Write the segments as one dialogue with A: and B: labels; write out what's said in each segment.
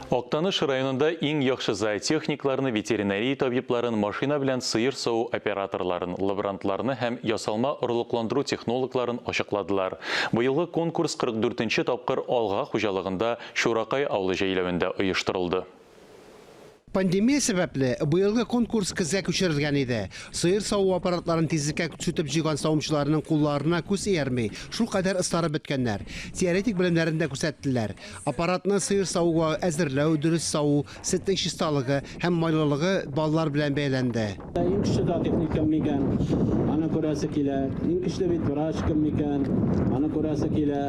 A: Актаныш районында иң яхшы зоотехникларны, ветеринария табибларын, машина белән сыер саву операторларын, лаборантларны һәм ясалма орлыкландыру технологларын ачыкладылар. Быелгы конкурс 44 нче тапкыр Алга хуҗалыгында Чуракай авылы җәйләвендә оештырылды.
B: Пандемия сәбәпле, быелгы конкурс көзгә күчерелгән иде. Сыер саву аппаратларын тизлеккә сүтеп җыйган савымчыларның кулларына күз иярми, шулкадәр остарып беткәннәр. Теоретик белемнәрен дә күрсәттеләр. Аппаратны сыер савуга әзерләү, дөрес саву, сөтнең чисталыгы һәм майлылыгы баллар белән бәяләнде.
C: Иң көчле зоотехник кем микән? Аны күрәсе килә. Иң көчле ветврач кем микән? Аны күрәсе килә.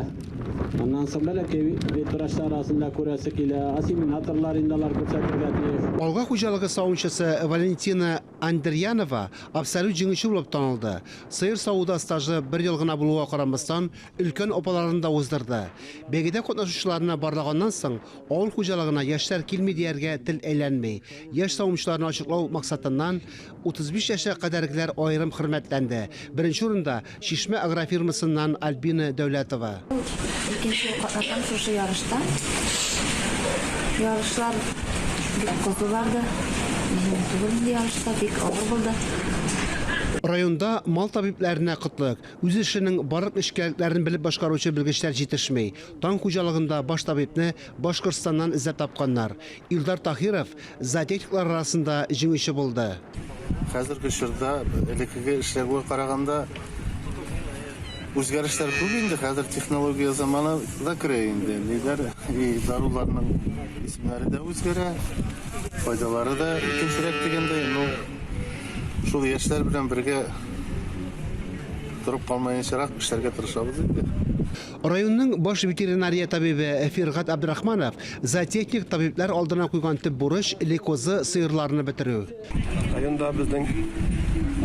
C: Аннан соң бәләкәй ветврачлар арасында күрәсе килә. Осеменаторлар инде алар күрсәтергә тиеш.
B: Алга хуҗалыгы савымчысы Валентина Андрьянова абсолют җиңүче булып танылды. Сыер савуда стажы бер ел гына булуга карамастан, өлкән апаларын да уздырды. Бәйгедә катнашучыларны барлаганнан соң, авыл хуҗалыгына яшьләр килми дияргә тел әйләнми. Яшь савымчыларны ачыклау максатыннан, 35 яшькә кадәргеләр аерым хөрмәтләнде. Беренче урында, Чишмә агрофирмасыннан Альбина Дәүләтова.
D: Икенче ел катнашам шушы ярышта. Ярышлар бик кызу барды. Җиңел түгел инде ярышта, бик авыр булды.
B: Районда мал табибләренә кытлык. Үз эшенең барлык нечкәлекләрен белеп башкаручы белгечләр җитешми. Таң хуҗалыгында баш табибны Башкортстаннан эзләп тапканнар. Илдар Таһиров зоотехниклар арасында җиңүче булды.
E: Хәзерге чорда элеккеге эшләүгә караганда үзгәрешләр күп инде. Хәзер технология заманы да керә инде. Ниләр, и даруларның исемнәре дә үзгәрә, файдалары да икенчерәк дигәндәй. Ну, шул яшьләр белән бергә торып калмаенчарак эшләргә тырышабыз инде.
B: Районның баш ветеринария табибе Фиргать Абдрахманов зоотехник табибләр алдына куйган төп бурыч, лейкозы сыерларны бетерү.
F: Районда безнең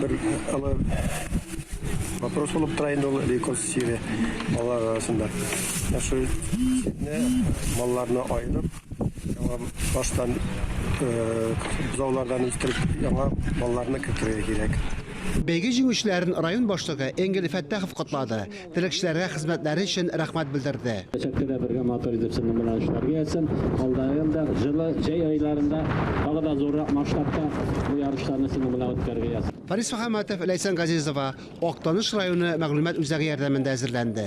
F: бер олы вопрос булып тора инде ул лейкоз чире балалар арасында. Менә шул чирне малларны аерып, яңа баштан бозаулардан үстереп, яңа малларны кертергә кирәк.
B: Бәйге җиңүчеләрен район башлыгы Энгель Фәттахов котлады, теләкчеләргә хезмәтләре өчен рәхмәт белдерде.
C: Киләчәктә дә бергә матур итеп сезнең белән эшләргә язсын. Алдагы елда җылы җәй айларында тагы да зуррак масштабта бу ярышларны сезнең белән үткәрергә язсын.
B: Фарис Мөхәммәтов, Ләйсән Газизова, Актаныш районы мәгълүмат үзәге ярдәмендә әзерләнде.